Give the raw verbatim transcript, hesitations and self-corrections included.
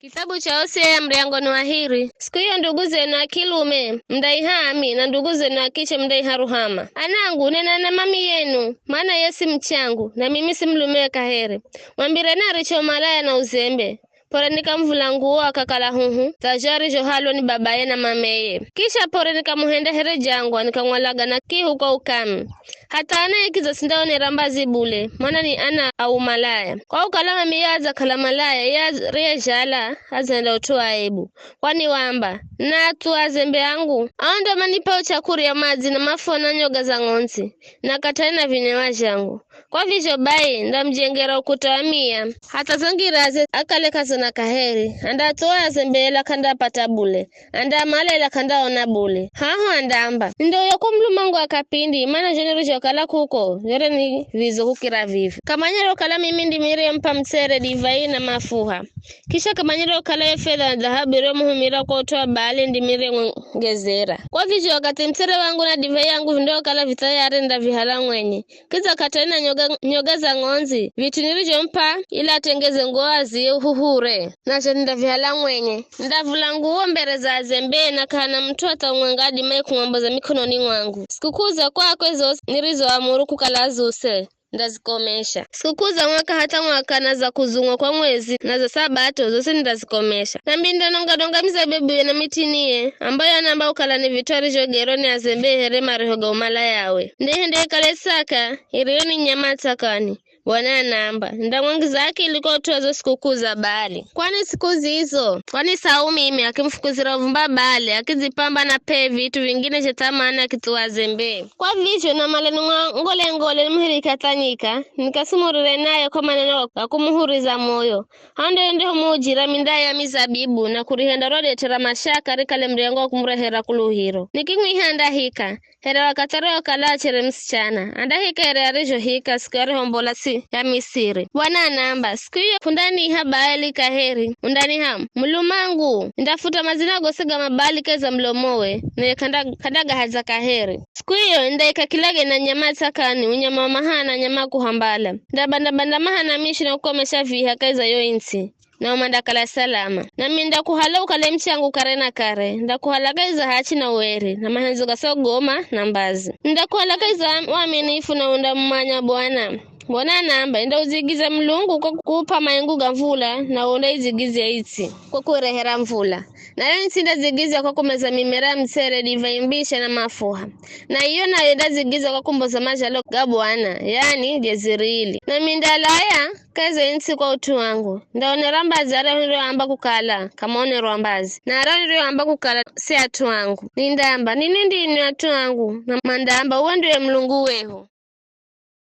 Kitabu cha Hosea muryango ni wa hiri. Siku iyo ndugu zenu a kilume mundaiha Ami, na ndugu zenu a kiche mundaiha Ruhama. Anangu, nenani na mami yenu, mana ye si muchangu, na mimi si mulumewe kaheri. Mwambireni ariche umalaya na uzembe. P'ore nikamuvula nguwo akakala huhu, dza zho arizhohalwa ni babaye na mameye. Kisha p'ore nikamuhenda here jangwa, nikamwalaga na kihu kwa ukame. Hatha ana ye kidza sindaonera mbazi bule, mana ni ana a umalaya. Kwa ukala mamiye adzakala malaya, ye ariyezhala adzenda ut'u aibu. Kwani wamba, nathu azembe angu, ao ndo manipao chakurya, madzi na mafua na nyoga za ng'ondzi, na katani na vinewa zhangu. Kwa vizho bai, ndamujengera ukuta wa mia, hatha zo ngiraze akale k'azona kaheri. Andatsoa azembe ela k'andapata bule, andamala ela k'andaona bule. Haho andamba, nindauya kwa mulumangu akapindi, mana zho nirizhokala kuko, zhere ni vidzo kukira vivi. Kamanyero kala mimi ndimi niriyemup'a mutsere, divai na mafuha. Kisha kamanyero kala yo fedha na dhahabu iriyomuhumira kwa ut'u wa Baali ndimi niriyemwongezera. Kwa vizho wakathi mutsere wangu na divai yangu vindokala vi thayari, ndavihala mwenye. Kidza katani na nyoga, nyoga za ng'ondzi, vit'u nirizhomup'a ili atengeze nguwo aziye uhuhure, nazho nindavihala mwenye. Nindavula nguwo mbere za azembe, na k'ahana mut'u hatha umwenga adimaye kumwamboza mikononi mwangu. Sikukuu za kwakwe zosi nirizoamuru kukala azuse, ndazikomesha. Sikukuu za mwaka hatha mwaka, na za kuzungwa kwa mwezi, na za sabato, zosi nindazikomesha. Nambi nindanonga-nonga mizabibuye na mitiniye, ambayo anaamba kukala ni vit'u arizhogerwa ni azembe here mareho ga umalayawe. Ndehende ikale saka, iriyo ni nyama tsakani. Bwana anaamba, nindamwangiza akili kwa ut'u wa zo sikukuu za Baali. Kwani siku zizo, kwani Saumimi akimufukuzira uvumba Baali, akidzipamba na p'ehe vit'u vingine zha thamani akithuwa azembe. Kwa vizho namaleni mwa ngole-ngole nimuhirike hatha nyika, nikasumurire naye kwa maneno ga kumuhuriza moyo. Hao ndo ndeho muujira minda ya mizabibu na kurihenda ro det'e ra mashaka rikale muryango wa kumurehera kuluhiro. Nikimwiha andahika, here wakathi arihokala achere musichana, andahika here arizhohika siku arihombola ts'i ya Misiri. Bwana anaamba, siku iyo k'undaniiha Baali kaheri, undaniiha mulumangu. Nindafuta madzina gosi ga Mabaali kahi za mulomowe, naye k'anda-, k'andagahadza kaheri. Siku iyo nindaika kilage na nyama tsakani, unyama wa maha na nyama ya kuhambala. Nindabanda-banda maha na mishi na kukomesha viha kahi za yo its'i, nao mandakala salama. Nami nindakuhala ukale muchangu kare na kare, nindakuhala kahi za hachi na ueri, na mahendzo ga Sodoma na mbazi. Nindakuhala kahi za uaminifu na undamumanya Bwana. Bwana anaamba, nindaudzigiza mulungu kwa kuup'a maingu ga mvula, na undaidzigizya its'i kwa kuirehera mvula. Nayo its'i indadzigidzya kwa kumeza mimera ya mutsere, divai mbisha na mafuha. Na iyo nayo indadzigidzya kwa kumboza mazhalo ga Bwana, yani Jezirili. Nami nindalaya kahi za its'i kwa ut'u wangu. Ndaonera mbazi aryahu nirioamba kukala k'amaonerwa mbazi, na aryahu nirioamba kukala si at'u angu. Nindaamba, ninwi ndinwi at'u angu, na mandaamba, uwe ndiwe Mulungu wehu.